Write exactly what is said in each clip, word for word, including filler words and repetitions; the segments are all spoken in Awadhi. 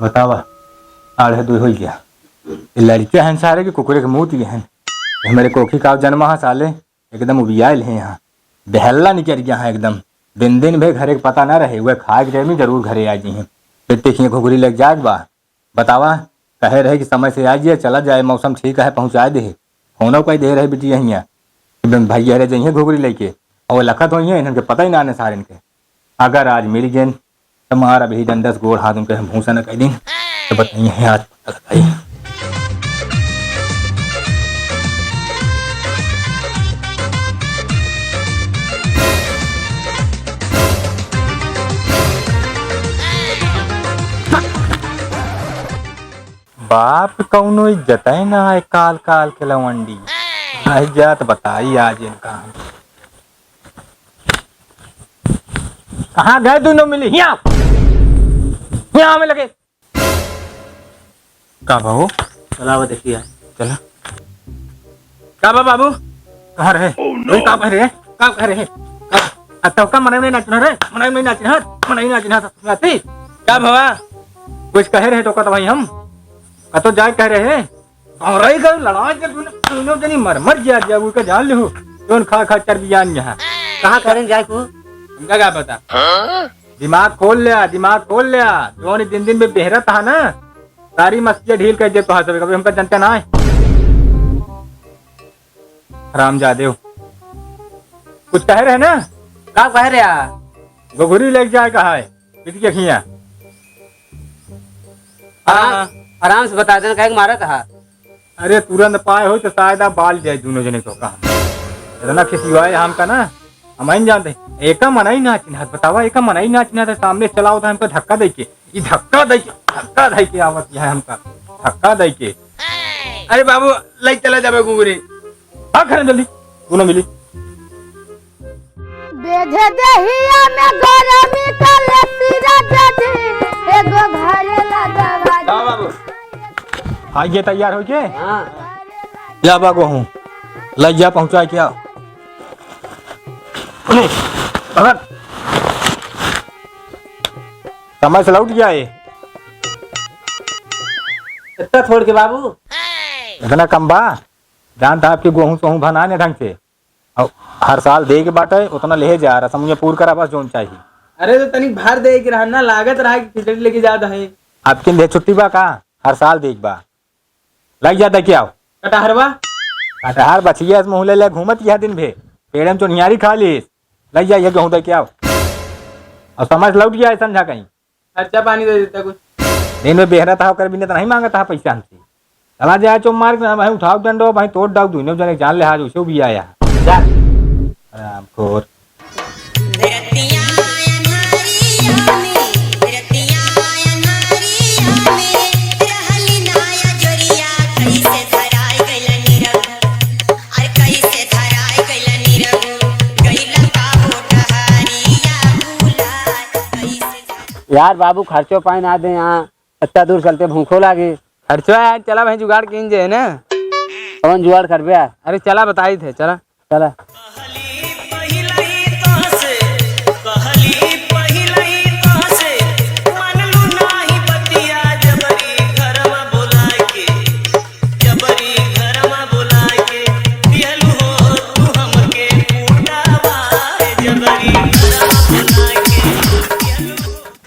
बतावा, आढ़े दुई होइ गया। ये लड़के हैं सारे कि कुकुरे के मुंह दिए हैं। ये हमरे कोखी का जन्मा है साले, एकदम उबियाइल है यहाँ। बहल्ला निकर गया है एकदम। दिन दिन भे घरे के पता ना रहे, वह खाए के टाइम में जरूर घरे आ जी हैं। फिर देखिए घुघरी लग जाए बा। बतावा, कहे रहे कि समय से आ जाए, चला जाए, मौसम ठीक है, पहुँचा दे। फोनो कई दे रहे बिटिया हियाँ कि भैया रे जइहें घुघरी लेके, और लखत होइहें, इनके पता ही ना आने सारे इनके। अगर आज मिल गए तो मार अभी डंडस गोड़ हाथ उनके हम भूसा न कह दिन। तो बताइए आज पता लगाइए। बाप कौनो इज्जत है ना है, काल काल के लवंडी। आई जात बताई आज इनका हम। कहाँ गए दोनों मिली? हियाँ आओ। हियाँ आओ, में लगे। का बा हो? चला, वो देखिए। चला। का बा बाबू? कहाँ रहे? Oh, no! ओए, का कह रहे? का कह रहे? का? आ, तो का मनई नहीं नाचना रे? मनई नहीं नाचना, मनई नहीं नाचना, नाची? का भवा? कुछ कहे रहे तो का तो भाई हम? का तो जाए कह रहे? और रही गई लड़ाई के दोनों, दोनों जनी मर, मर गया, गया, उनका जान ले हो। जोन खा, खा चर्बियान यहाँ। कहाँ करें जाए को? हमका का पता? हाँ? दिमाग खोल लिया, दिमाग खोल लिया। जोन दिन दिन में बेहरत हा ना, सारी मस्तियाँ ढील कर दे तो हाँ सब, कभी हमका जनता ना है। हरामजादे हो। कुछ कहे रहे ना? का कहे रहे आ? घुघरी लेके जाए कहा है, बिटिया खिया। आराम, हाँ। आराम से बता देना, काहे के मारत हा? अरे तुरंत पाए हो तो शायद आप बाल जाए दोनों जने को कहा। इतना खिसिवाए हमका ना, हम नहीं जानते। एका मनई ना चिन्हत, बतावा, एका मनई ना चिन्हत, सामने चला होता हमको धक्का दे के, ई धक्का दे के, धक्का दे के आवत है हमका, धक्का दे के। अरे बाबू, लई चला जाबे घुघरी। आ, घर में जल्दी, दोनों मिली। बेधे देहिया में गरमी का लेसी राजा जी, एगो घरे लगवा दे। हाँ बाबू। हाँ, ये तैयार हो के? हाँ। या बागो हूँ, लई जा, पहुँचा के आओ। पकड़। समय से लौट गया ये। इतना थोड़ के बाबू? इतना कम बा? जानता आपके गोहूँ सोहूँ भना ने ढंग से। और हर साल दे के बाटे, उतना ले जा, रसम ये पूर करा बस जोन चाहिए। अरे तो तनिक भर दे के रहा ना, लागत रहा कि खिचड़ी लेके जात है। आपके लिए छुट्टी बा का? हर साल दे के बा। लग जा, दे के आओ। कटहरवा? कटहर बचिया इस मुहले ले घूमत यह दिन भे। पेड़े में चुनियारी खा लीस। लग जा, ये गेहूं दे के आओ। और समझ लौट गया है संझा कहीं। खर्चा पानी दे देता कुछ। दिन में बेहरा था, ओकर बिना तो नहीं मांगता है पैसा हमसे। चला जाए चो मार के, भाई उठाओ डंडो, भाई तोड़ डाउ, दोनों जने जान ले, आज उसे भी आया। जा। हरामखोर। यार बाबू, खर्चो पानी ना दे यहाँ, इतना दूर चलते भूखो लागे। खर्चो है, चला भाई जुगाड़ कीन जे है ना। कौन जुगाड़ करबे यार? अरे चला बताई थे, चला। चला।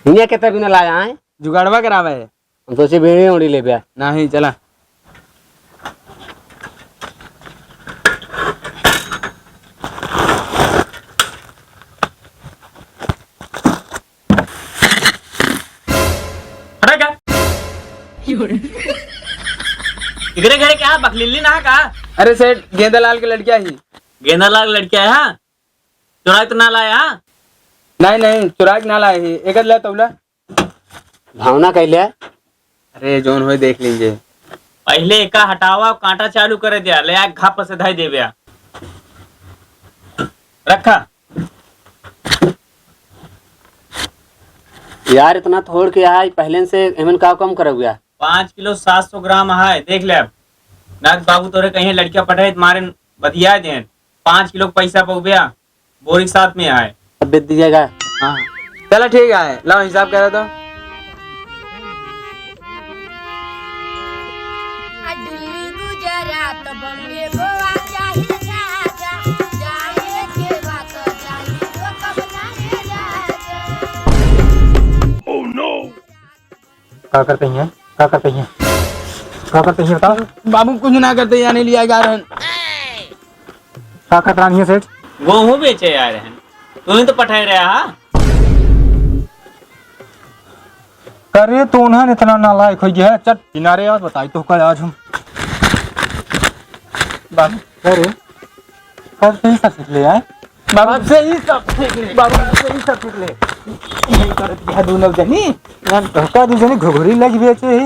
हियाँ के तभी ना लाया है। जुगाड़वा करावे है। हम सोचे बीड़ी उड़ी ले बे। नहीं, चला। हटा क्या? इकरे घरे क्या बकलिल्ली ना का? अरे सेठ, गेंदालाल के लड़किया ही। गेंदालाल के लड़किया है, हाँ? चुराई तो ना लाया, हाँ? नहीं, नहीं, चुराई के ना लाए ही। एक ले तौला। भावना कैले? अरे, जौन होए देख लीजिए। पहले एका हटावा, कांटा चालू करे दिया, ले आ घाप से धाई देवे आ। रखा। यार, इतना थोड़ के आय, पहले से एमन का कम करब गया? पाँच किलो सात सौ ग्राम है, देख ले अब। नाथ बाबू तोरे कहीं लड़किया पढ़े त मारे बतिया देन। पाँच किलो के पैसा पउबे आ, बोरी के साथ में आए। अब दे दीजिएगा। हाँ। चला ठीक है, लाओ हिसाब करा तो। का करते हैं? का करते हैं? का करते हैं, बताओ। बाबू, कुछ ना करते, यानी लिया जा रहे हैं। का करत रहन हियाँ सेठ? गोहूँ बेचे आए रहन, तू ही तो पठाए रहा हा। करे तो उन्हन इतना नालायक होइ गया है। चल किनारे आज बताई तो का आज हम। बाबू, करे, कब से ही सब सीख ले आए? बाबू, कब से ही सब सीख ले, बाबू, कब से ही सब सीख ले। यही करत है दोनों जनी, हम तोहका दू जनी घुघरी लगी बेचे ही,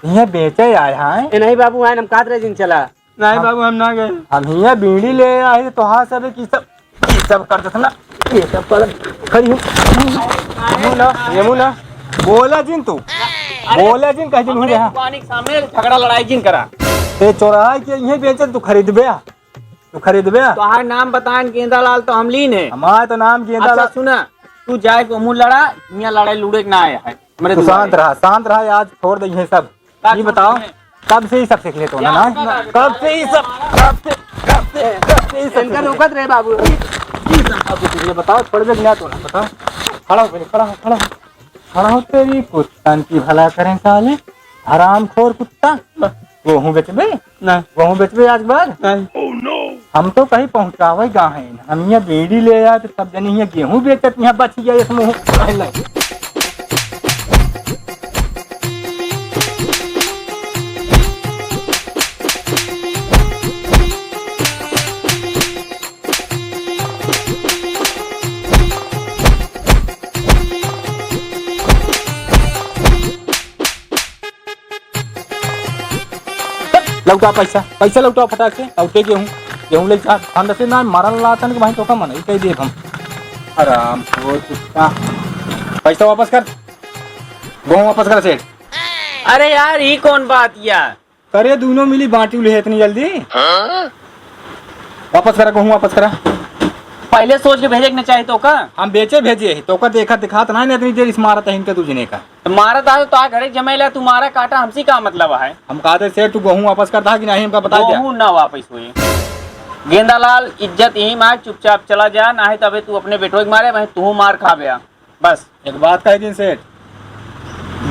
हियाँ बेचे आए हैं। ए नहीं बाबू, आए हम कात रहे जिन चला। नहीं बाबू, हम ना गए। हम हियाँ बीड़ी ले आए तो हाँ सब की सब, ये सब कर देत ना, ये सब कर। खड़ी हो। ये मुँह ना, ये मुँह ना। बोला जिन तू। अरे, बोला जिन, कह जिन अपने मुँह रहा। दुकान के सामने झगड़ा लड़ाई जिन करा। ते चौराहा के यहीं बेचे, तू खरीदबे, तू खरीदबे। तोहार नाम बताएन गेंदा लाल तो हम लीन है। हमार तो नाम गेंदा अच्छा, लाल। सुना, तू जाए के मुँह लड़ा, हियाँ लड़ाई लूड़े के ना आया है। हमरे तू दुआरे। शांत रहा, शांत रहा, आज छोड़ दे ये सब। का ये छोड़ बताओ, दे? कब से ही सब सीख ले तो ना, क्या ना? पता? कब से ही सब, कब से, कब से, कब से ही सब इनका सीख ले? रुकत रहे बाबू। ये सब कब से सीख ले? बताओ, छोड़ दे कि ना तो ना, बताओ। खड़ा हो पहले, खड़ा हो, खड़ा हो। खड़ा हो, तेरी कुत्तन की भला करें साले, हरामखोर कुत्ता। गोहूँ बेचबे? ना। गोहूँ बेचबे आज बार? नहीं। हम तो कहीं पहुँचावे गा हैं। हम यहाँ बीड़ी ले आए तो सब जने यहाँ गेहूँ बेचत, यहाँ बच गया इस मुँह। लौटा पैसा, पैसा लौटा फटाक से, लौटे गेहूँ, गेहूँ ले जा, ठंड से ना मरल लातन के भाई तोका मन, ई कह देब हम। हरामखोर कुत्ता। पैसा वापस कर, गेहूँ वापस कर सेठ। अरे यार, ई कौन बात या? करे दूनो मिली बाँटी ले इतनी जल्दी? वापस करा, गेहूँ वापस करा। पहले सोच के भेजे के न चाहे तो का? हम बेचे भेजे ही, तोका देखा दिखात ना, इतनी देर इस मारत है इनके दूजने का। तो मारत आ तो आ घरे जमेला, तू मारा काटा, हमसे का मतलब है? हम कहते सेठ, तू गेहूँ वापस करता कि नहीं, हमका बता दे। गेहूँ ना वापस होई। गेंदालाल, इज्जत यहीं मार, चुपचाप चला जा, ना है तबे तू अपने बेटो के मारे, वहीं तू मार खाबे। बस। एक बात कह दिन सेठ,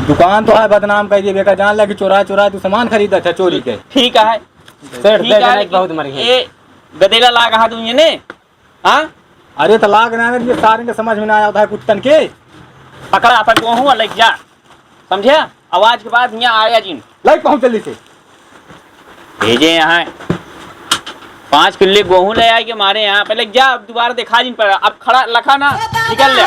दुकान तो है बदनाम कर दिए, बेका जान ले कि चोरा चोरा तू सामान खरीदत है चोरी के। ठीक है। सेठ, ठीक दे है, देना, लेकिन बहुत मर गए। ए, गदेला लाग हाथ में ने, हाँ? अरे तो लाग ना, ये सारे के समझ में ना आवत है कुत्तन के। पकड़ा अपन गेहूँ और लेके जा, समझे? आवाज के बाद यहाँ आया जिन। लाइक पहुँच जल्दी से। भेजे यहाँ पाँच किलो गेहूँ ले आए के मारे यहाँ, पहले जा, अब दोबारा दिखा जिन पर, अब खड़ा लखा ना, निकल ले।